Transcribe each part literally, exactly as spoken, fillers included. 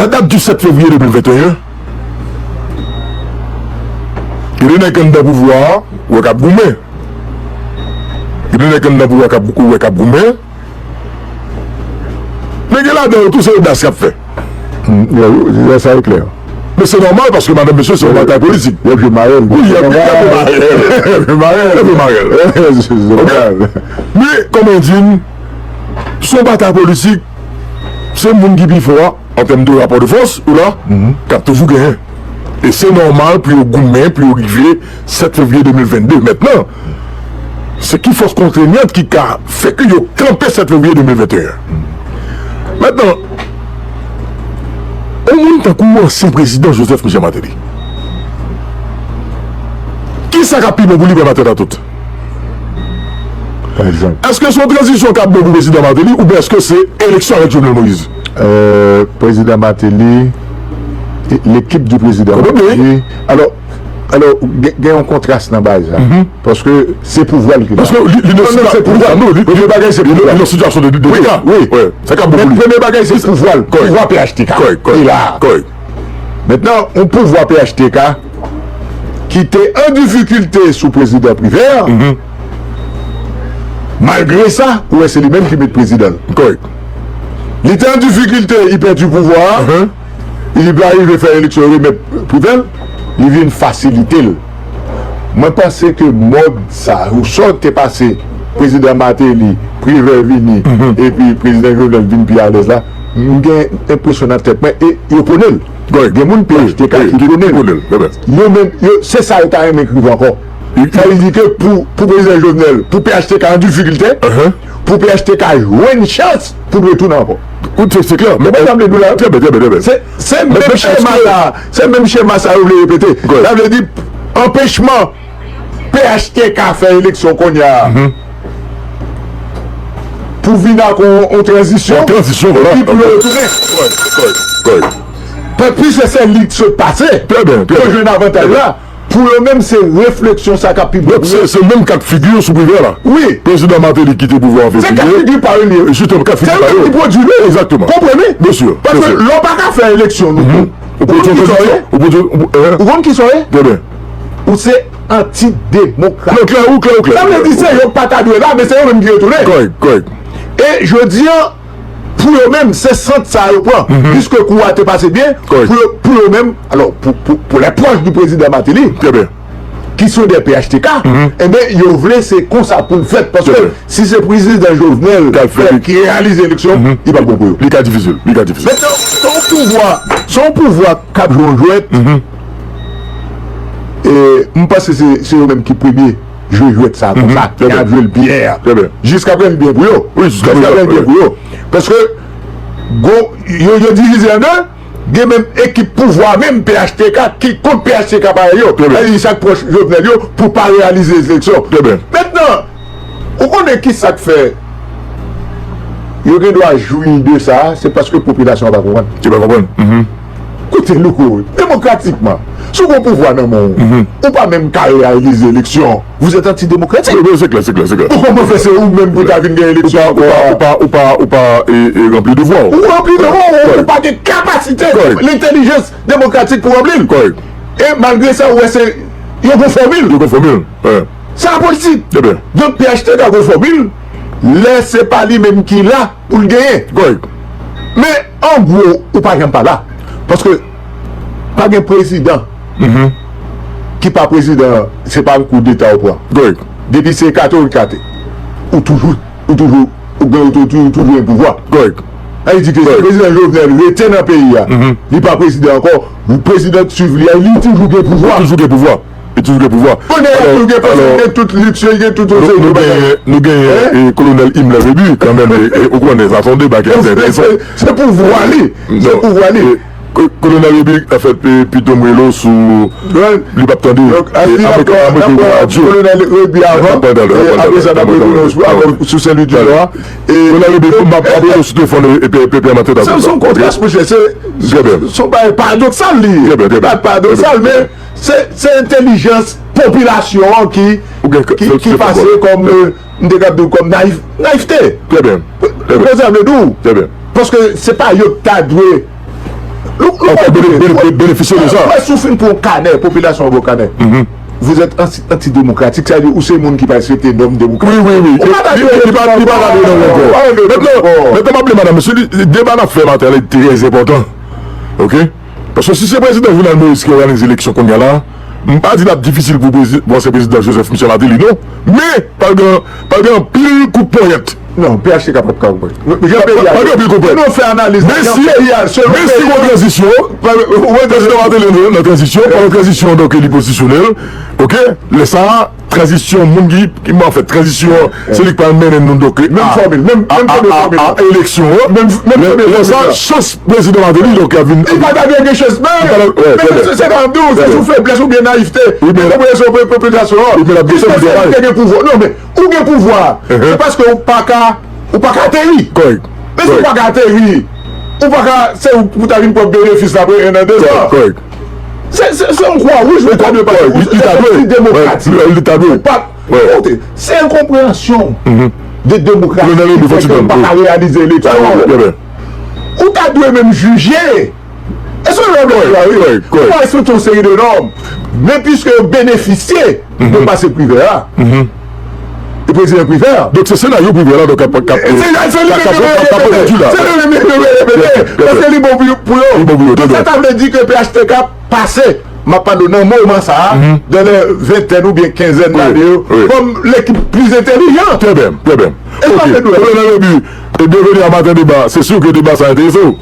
Dat di sèt fevriye de mil venteyen, gen de nèg anndan pouvwa a, ou wè k ap goumen. Gen de nèg anndan pouvwa k ap, ou wè k ap goumen. Men gen ladan yo tou, se odas y ap fè. Lè sa e klè. Men se nòmal, paske madanm mesye se yon batay politik. Y ap jwe marèl. Wi, y ap jwe marèl. Y ap jwe marèl. Y ap jwe marèl. Ok. Men kòman di m, se yon batay politik, se moun ki pi fò a, an tèm de rapò de fòs, ou la, k ap toujou genyen. E se nòmal pou yo goumen, pou yo rive sèt fevriye de mil vennde. Mentnan, se ki fòs kontrenyant ki ka fè ke yo kanpe sèt fevriye de mil venteyen? Mentnan, yon moun tankou ansyen prezidan Joseph Michel Martelly, kisa k ap pi bon pou li, Pè Matata Tout? Pa egzanp. Èske se yon tranzisyon k ap bon pou prezidan Martelly oubyen èske se eleksyon avèk Jovenel Moïse? Euh, prezidan Martelly, e, lekip di prezidan Martelly. Alò, alò, gen, gen yon kontras nan bagay sa. Paske se pouvwa l ki la. Paske li, li nan sitiyasyon, non, non, se pouvwa. Non, li, premye bagay, se pouvwa. Li nan sitiyasyon de, de, de dega. Wi, wi. Sa k ap bon pou li. Men premye bagay, se pouvwa l. Kòrèk. Pouvwa P H T K. Kòrèk, kòrèk, kòrèk. Mentnan, yon pouvwa P H T K ki te an difikilte sou prezidan Privert, malgre sa, ou wè se li menm ki met prezidan l. Kòrèk. Li te an difikilte, li pèdi pouvwa a, li pa rive fè eleksyon remèt Privert, li vin fasilite l. Mwen panse ke mòd sa, ou sa te pase, prezidan Martelly, Privert vini, epi prezidan Jovenel vin pi alèz la, m gen enpresyon nan tèt mwen, e yo konnen l. Gen moun P H T K ki konnen l. Yo menm, yo, se sa yo ta renmen k rive ankò. Sa vle di ke pou, pou prezidan Jovenel, pou P H T K an difikilte, pou P H T K jwenn chans pou l retounen ankò. Ou se, se klè. Ou konprann sa m vle di w la? Trè byen, trè byen, trè byen. Se, se menm chema sa, se menm chema sa yo vle repete. Sa vle di, anpechman P H T K fè eleksyon kounye a. Pou vin ak yon, yon tranzisyon. Yon tranzisyon, vwala. Epi pou yo retounen. Kòrèk, kòrèk, kòrèk. Tanpri se, se li k sot pase. Trè byen, trè byen. Yo jwenn avantaj la. Pou yo menm, se refleksyon sa k ap pi bon pou yo. Se, se menm kat figi yo sou Privert la. Wi. Prezidan Martelly kite pouvwa an fevriye. Se kat figi pa yo li ye. Jisteman, kat figi pa yo. Se yo menm ki pwodui li. Egzakteman. Konprann wi? Byen si, byen si. Paske lè w pa ka fè eleksyon nou, ou konn ki sa w ye? Ou konn ki sa w ye? Trè byen. Ou se antidemokrat. Non, klè, ou klè, ou klè. Sa vle di se yo k pa ta dwe la, men se yo menm ki retounen. Kòrèk, kòrèk. E jodi a, pou yo menm, se sant sa a yo pran. Piske kou a te pase byen, pou yo, pou yo menm, alò, pou, pou, pou lè pwòch di prezidan Martelly, ki se de P H T K, enben, yo vle se konsa pou l fèt. Paske si se prezidan Jovenel ki reyalize eleksyon, li p ap bon pou yo. Li ka difisil, li ka difisil. Mentnan, se yon pouvwa, se yon pouvwa k ap jwe yon jwèt. E m panse se, se yo menm ki premye jwe jwèt sa konsa. Y ap jwe l byen. Jiskaprezan li byen pou yo. Jiskaprezan li byen pou yo. Paske, gon, yo, yo divize an de, gen menm ekip pouvwa, menm P H T K, ki kont P H T K parèy yo. Sa vle di sa k pwòch Jovenel yo pou pa reyalize eleksyon. Mentnan, ou konnen ki sa k fè yo gen dwa jwi de sa, se paske popilasyon an pa konprann. Yo pa konprann. Koute louko, demokratikman, si w gen pouvwa nan men w, ou pa menm ka reyalize eleksyon, vous êtes antidémocratique. Wi, wi, se klè, se klè, se klè. Ou kòman fè se ou menm pou ta vin gen eleksyon ankò? Ou pa, ou pa, ou pa, ou pa, e, e, ranpli devwa w. Ou ranpli devwa w, ou pa gen kapasite, lentèlijans demokratik pou ranpli l. E malgre sa, ou wè se, yo gon fòmil. Yo gon fòmil, wi. Sa politik. Donk, P H T K gon fòmil, lè se pa li menm ki la pou l genyen. Men, an gwo, ou pa janm pa la. Paske, pa gen prezidan ki pa prezidan, se pa yon koudeta ou pran. Depi se kate ou kate, ou toujou, ou toujou, ou gen, ou toujou, ou toujou gen pouvwa. Sa vle di ke si prezidan Jovenel rete nan peyi a, li pa prezidan ankò, prezidan k swiv li a, li toujou gen pouvwa. Li toujou gen pouvwa. Li toujou gen pouvwa. Kounye a, li gen tout liks yo, li gen tout seri de bagay. Nou genyen, nou genyen, e, Kolonèl Himmler Rébu, kanmenm, e, e, ou konnen, sa se yon deba ki enteresan. Se, se pouvwa li. Se pouvwa li. Ko-, Kolonèl Rébu, anfèt, e, pito m rele w sou, li p ap tande. Donk, e, apre, apre ke w radyo. Kolonèl Rébu avan, e, apre sa, n ap retounen sou, sou Sen Lwi di Nò a. Kolonèl Rébu, m ap, ap rele w sou telefòn, e, e, Pè Matata. Se yon kontras, monchè, se, se yon bagay paradoksal, li ye. Trè byen, trè byen. Paradoksal, men Se, se entèlijans popilasyon an ki, ki, ki pase kòm, e, m te kab di w kòm nayif, nayifte. Trè byen. Trè byen. Ou konprann sa m vle di w? Trè byen. Paske se pa yo ki ta dwe Nou, nou pa bene- bene- bene- benefisye de sa. Mwen, si w fin pran yon kanè, popilasyon an ba w kanè. Vous êtes anti, antidémocratique, sa vle di ou se moun ki pa respekte nòm demokratik. Wi, wi, wi. Ou pa ta dwe, li pa, li pa ta dwe nan rèv. Mentnan, mentnan, m ap di madanm, mesye, li- deba n ap fè maten an, li trè enpòtan. Oke? Paske si se prezidan Jovenel Moïse ki òganize eleksyon kounye a la, m pa di l ap difisil pou prezi- pou ansyen prezidan Joseph Michel Martelly, non. Men, pral gen, pral gen anpil kout ponyèt. Non, P H T K p ap ka konprann. Jan peyi a ye. Pa gen anpil konprann. Nou fè analiz la, jan peyi a ye, selon peyi a. Men si, men si gon tranzisyon, prezidan Martelly nan tranzisyon, pandan tranzisyon, donk, li pozisyone l, oke, lè sa a, tranzisyon, moun ki, ki, anfèt, tranzisyon, se li k pral mennen nou, donk, a, a, a, a eleksyon an. Lè, lè sa, chans prezidan Martelly, donk, ap vin. Li pa ta dwe gen chans, men, men se, se ta m di w, se sou feblès oubyen nayivte. Wi, men konpreyansyon popilasyon an. Wi, men l ap gen chans de bay. Li te gen pouvwa. Non, men, ou gen pouvwa, se paske ou pa ka, ou pa ka ateri. Kòrèk. Men si ou pa ka ateri, ou pa ka, se ou pou ta vin pran benefis la apre en an, de zan. Kòrèk. Se, se, se yon kwa wouj ou ta dwe pase. Li ta dwe. Li demokratik. Li ta dwe. Ou pa, koute, se enkonpreyansyon de demokrasi ki fè ke ou pa ka reyalize eleksyon. Ou ta dwe menm jije. E se yon lòt bagay, wi. Ou pa respekte yon seri de nòm. Men piske yo benefisye de pase Privè a. E prezidan Privè a. Donk se senaryo Privè la, donk, k ap, k ap, k ap, k ap, k ap, k ap repete la. Se li menm yo repete. Paske li bon pou yo, pou yo. Li bon pou yo, trè byen. Donk sa ta vle di ke P H T K pase, m ap pale w nan moman sa a, dans les vingtaines oubyen quinzaine d'années yo, kòm l'équipe plus intelligente. Trè byen, trè byen. Oke. Kolonèl Roby, e bienvenue à Matin Débat. Se si ke deba sa enterese w.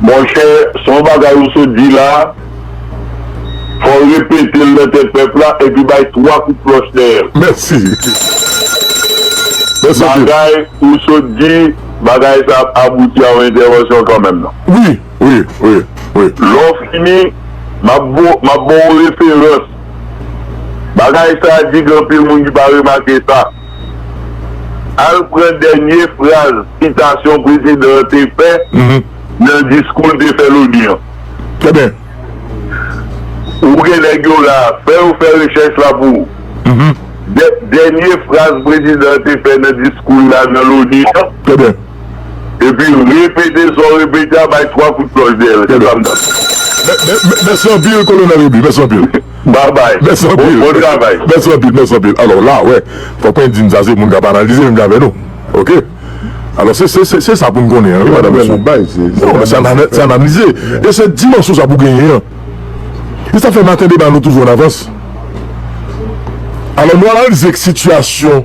Monchè, se yon bagay ou sot di la, fò w repete l nan tèt pèp la, epi bay twa kout klòch dèyè l. Mèsi. Mèsi anpil. Bagay ou sot di, bagay sa ap abouti a yon entèvansyon kanmenm, non. Wi, wi, wi, wi. Lè w fini, m ap bo-, m ap ba w referans. Bagay sa a di gen anpil moun ki pa remake sa. Al pran dènye fraz sitasyon prezidan an te fè nan diskou l te fè Loni an. Trè byen. Ou gen nèg yo la, fè yo fè rechèch la pou ou. Dè-, dènye fraz prezidan an te fè nan diskou l la nan Loni an. Trè byen. Epi repete sa w repete a, bay twa kout klòch dèyè l. Se sa m t ap di. Mè-, mè-, mè-, mèsi anpil, Kolonèl Roby. Mèsi anpil. Babay. Mèsi anpil. Bon, bon travay. Mèsi anpil, mèsi anpil. Alò, la, wè, fòk mwen di n sa, se moun k ap analize, menm jan avè nou. Oke? Alò, se, se, se, se sa pou n konnen, wi, madanm, mesye. Non, men se analize. E se dimansyon sa pou genyen an. E sa fè Matin Débat nou toujou an avans. Alò, nou analize sitiyasyon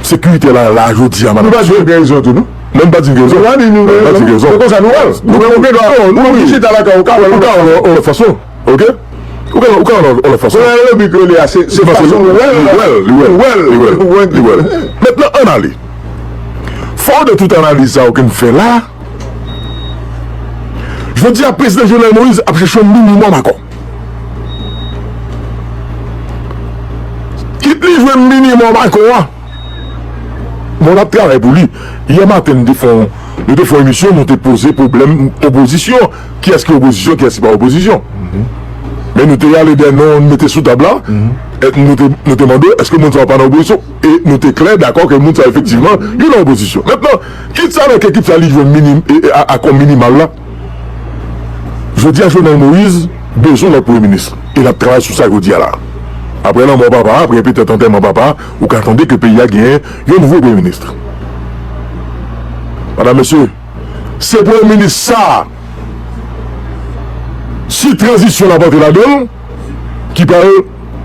sekirite la, la, jodi a, madanm. Nou pa di nou gen rezon tou, non? Non, nou pa di nou gen rezon. Nou pa di nou gen rezon. Se konsa nou wè l. Nou, nou gen dwa, nou chita lakay ou, ou ka wè l yon lòt fason. Oke? Ou ka, ou ka wè l yon lòt fason. Kolonèl Roby ke li a, se, se fason nou wè l. Li wè l, li wè l, li wè l. Mentnan, ann ale. Fò de tout analiz sa yo ke n fè la, jodi a, prezidan Jovenel Moïse ap chèche yon minimòm akò. Kit li jwenn minimòm akò a, bon, n ap travay pou li. Yè maten, nou te fè yon, nou te fè yon emisyon, nou te poze pwoblèm opozisyon. Kiyès ki opozisyon, kiyès ki pa opozisyon. Men nou te ale dèyè non, nou mete sou tab la. E nou te, nou te mande, èske moun sa yo pa nan opozisyon? E nou te klè, dakò ke moun sa yo efektivman, yo nan opozisyon. Mentnan, kit sa avèk ekip sa, li jwenn minim-, e, e, a-, akò minimal la. Jodi a, Jovenel Moïse bezwen lòt premye minis. E l ap travay sou sa jodi a la. Apre lanmò papa, apre petèt antèman papa, ou ka tande ke peyi a genyen yon nouvo premye minis. Madanm, mesye, se premye minis sa a, si tranzisyon l ap antre ladan l, ki pral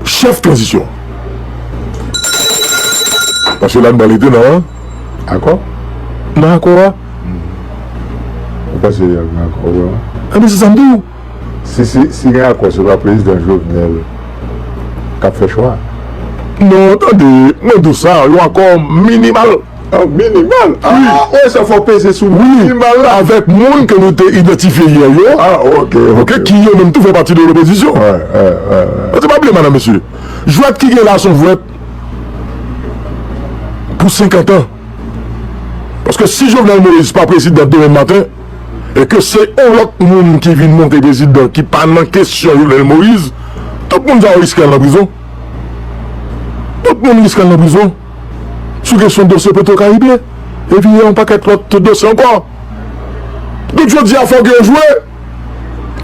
chèf tranzisyon. Paske la, n pral rete nan akò. Nan akò a. Ou panse y ap gen akò, vre? Enben, se sa m di w. Si, si, si gen akò, se pa prezidan Jovenel k ap fè chwa. Non, tande, mwen di w sa, yon akò minimal. Ah, minimal? Ah, wè, sa fò peze sou minimal la. Avèk moun ke nou te idantifye yè yo. Ah, ok, ok. Ki yo menm tou fè pati de lopozisyon. Wè, wè, wè, wè. Paske pa bliye, madanm, mesye, jwèt ki gen la, se yon jwèt pou senkant an. Paske si Jovenel Moïse pa prezidan demen maten, e ke se yon lòt moun ki vin monte prezidan ki pa nan kesyon Jovenel Moïse, tout moun sa yo riske al nan prizon. Tout moun riske al nan prizon sou kesyon dosye Petro Caribe. Epi yon pakèt lòt dosye ankò. Donk, jodi a, fòk yo jwe.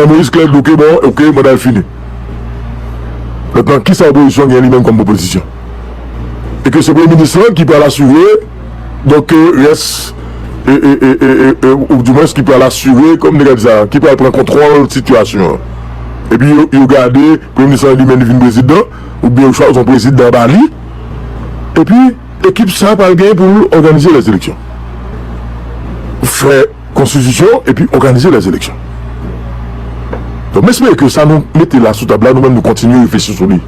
Jovenel Moïse klè, di, oke, bon, oke, manda l fini. Mentnan, kisa opozisyon gen li menm kòm pwopozisyon? E ke se premye minis lan ki pral asire, donk, ke rès, e, e, e, e, e, e, ou dimwens ki pral asire, kòm nèg ap di sa, ki pral pran kontwòl sitiyasyon an. Epi yo, yo gade, premye minis lan li menm li vin prezidan, oubyen yo chwazi yon prezidan ba li, epi ekip sa a pral genyen pou l òganize lèzeleksyon. Fè konstitisyon epi òganize lèzeleksyon. Donk, m espere ke sa nou mete la sou tab la, nou menm nou kontinye reflechi sou li.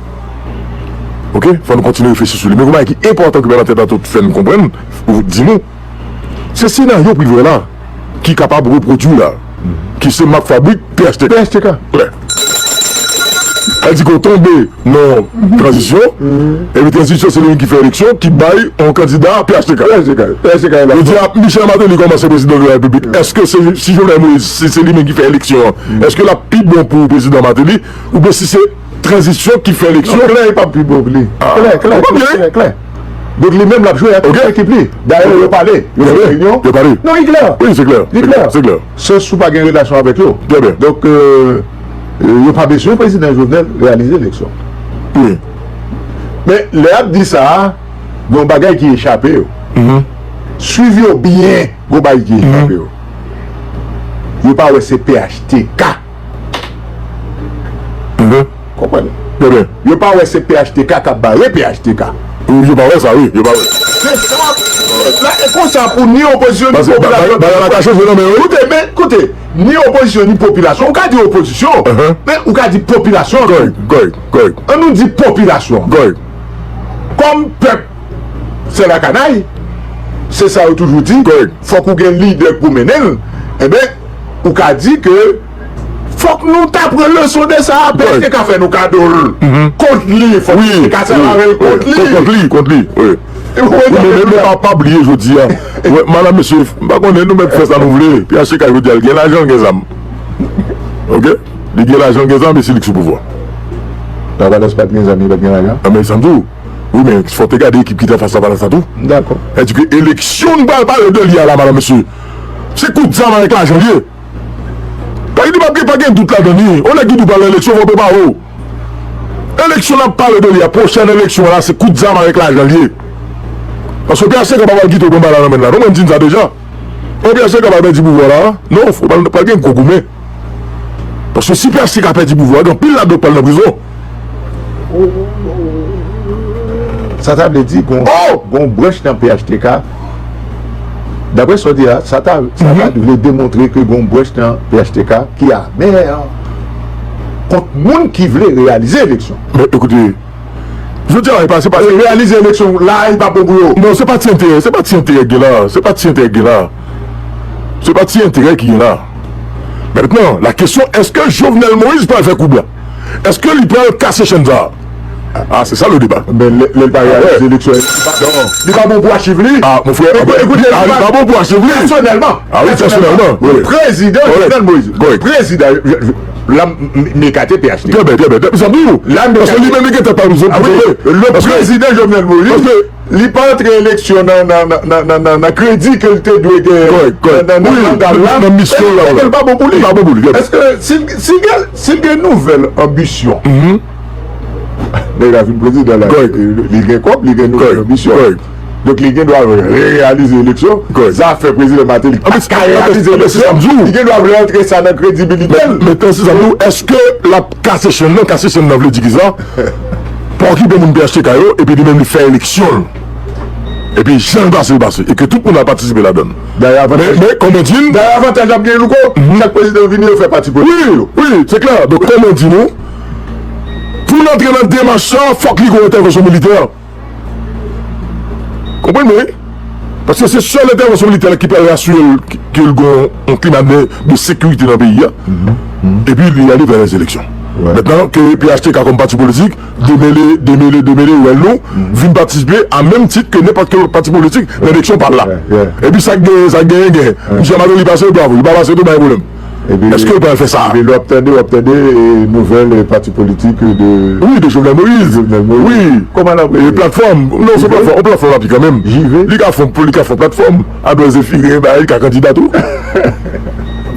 Oke? Fò nou kontinye reflechi sou li. Men yon bagay ki enpòtan ke Bènatè Tato fè n konprann, ou di nou, se senaryo Privè la ki kapab repwodui la, ki se mak fabrik P H T K. P H T K. Klè. Sa di ke w tonbe nan tranzisyon, epi tranzisyon se li menm ki fè eleksyon, ki bay yon kandida P H T K. P H T K, P H T K la. Yo di, a, Michel Martelly kòmanse prezidan de la Repiblik. Èske se, si Jovenel Moïse, si se li menm ki fè eleksyon an, èske l ap pi bon pou prezidan Martelly, oubyen si se tranzisyon ki fè eleksyon? Non, klè, li p ap pi bon pou li. Klè, klè, klè, klè. Donk, li menm l ap jwe ak tout ekip li. Dayè, yo pale. Yo fè reyinyon. Yo pale. Non, li klè. Wi, se klè. Li klè. Se klè. Sof si w pa gen relasyon avèk yo. Trè byen. Donk, euh, euh, yo pa bezwen prezidan Jovenel reyalize eleksyon. Wi. Men, lè y ap di sa a, gen yon bagay ki echape yo. Swiv yo byen, gen yon bagay ki echape yo. Yo pa wè se P H T K. Konprann? Trè byen. Yo pa wè se P H T K k ap bare P H T K. Wi, yo pa wè sa, wi, yo pa wè. Se sa, la, e konsa pou ni opozisyon, ni popilasyon. Bagay la ka chanje nan men yo. Koute, men, koute, ni opozisyon, ni popilasyon. Ou ka di opozisyon, men ou ka di popilasyon tou. Kòrèk, kòrèk, kòrèk. An nou di popilasyon. Kòrèk. Kòm pèp, se lakanay, se sa yo toujou di. Kòrèk. Fòk ou gen lidè pou mennen l. Enben, ou ka di ke fòk nou ta pran leson de sa a, P H T K fè nou kado l kont li, fòk P H T K sèvi avè l kont li. Kont li, kont li, wi. Wi, men, men, men pa, pa bliye jodi a. Wè, madanm, mesye, m pa konnen, nou mèt fè sa nou vle. P H T K jodi a, l gen lajan, l gen zam. Oke? Li gen lajan, l gen zam, e se li k sou pouvwa. Lavalas pa t gen zam, li pa t gen lajan. A, men sa m di w. Wi, men fò w te gade ekip ki te anfas Lavalas la tou. Dakò. Sa di ke eleksyon nou pral pale de li a la, madanm, mesye, se kout zam avèk lajan l ye. Pa, li p ap gen, pa gen dout ladan li. Yon nèg ki di w pral nan eleksyon, fò w prepare w. Eleksyon n ap pale de li a, pwochèn eleksyon an la, se kout zam avèk lajan l ye. Paske P H T K pa pral kite w pran bal la nan men l la. Non, mwen m di n sa deja. P H T K pral pèdi pouvwa la. Non, fò pral, pral gen gwo goumen. Paske si P H T K pèdi pouvwa, gen anpil ladan k pral nan prizon. Sa ta vle di, gon, gon branch nan P H T K, daprè sa w di a, sa ta, sa ta vle demontre ke gon branch nan P H T K ki amè kont moun ki vle reyalize eleksyon. Men, ekoute, jodi a, e pa, se pa, e reyalize eleksyon la, e pa bon pou yo. Non, se pa ti enterè, se pa ti enterè k gen la, se pa ti enterè k gen la. Se pa ti enterè ki gen la. Mentnan, la kesyon, èske Jovenel Moïse pral fè koub la? Èske li pral kase chenn sa a? A, se sa le deba. Men lè, lè l pa reyalize eleksyon, li pa, li pa bon pou achiv li. A, mon frè, ekoute, li pa bon pou achiv li. Pèsonèlman, a wi, pèsonèlman, wi. Prezidan Jovenel Moïse, prezidan, la, m ekate P H T. Trè byen, trè byen. Zanmi w. Paske li menm li gen tèt pa l pou sove. Le prezidan Jovenel Moïse, li pa antre eleksyon nan, nan, nan kredi ke l te dwe gen nan, nan, nan mandat la. Nan misyon l la. Èske l pa bon pou li? Li pa bon pou li. Èske si, si gen, si gen nouvèl anbisyon, nèg la fin prezidan la, li gen kòb, li gen nouvèl anbisyon. Donk, li gen dwa reyalize eleksyon. Zafè prezidan Martelly pa ka reyalize eleksyon. Li gen dwa rantre sa nan kredibilite l. Men, men, men, èske l ap kase chenn nan? Kase chenn nan vle di kisa? Pa okipe moun P H T K yo, epi li menm li fè eleksyon l. Epi jan l pase, l pase. E ke tout moun al patisipe ladan l. Dayè, Men, avantaj, men kòman di n, dayè, avantaj ap gen louko. Chak prezidan vini, yo fè pati politik. Wi, wi, se klè. Donk, kòman di nou, pou n antre nan demach sa, fòk li gen yon entèvansyon militè. Konprann mwen, wi? Paske se sèl entèvansyon militè la ki pral rasire l, ki, ki l gen yon klima de, de sekirite nan peyi a. Epi li ale vè lèzeleksyon. Mentnan ke P H T K kòm pati politik, demele, demele, demele, yo wè nou, vin patisipe a menm tit ke nenpòt ki lòt pati politik nan eleksyon pa l la. Epi sa k genyen, sa k genyen, genyen. Misye Martelly pase, bravo. Li pa pase tou, pa gen pwoblèm. Èske yo pral fè sa? Epi lè w ap tande, w ap tande e, nouvèl e, pati politik de. Wi, de Jovenel Moïse. Jovenel Moïse. Wi. Kòman l ap E platfòm. Non, se platfòm, on platfòm api kanmenm. Jive. Li ka fè, li ka fè platfòm. Apre Zéphiré, ba, li ka kandida tou.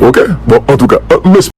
Ok. Bon, antouka, m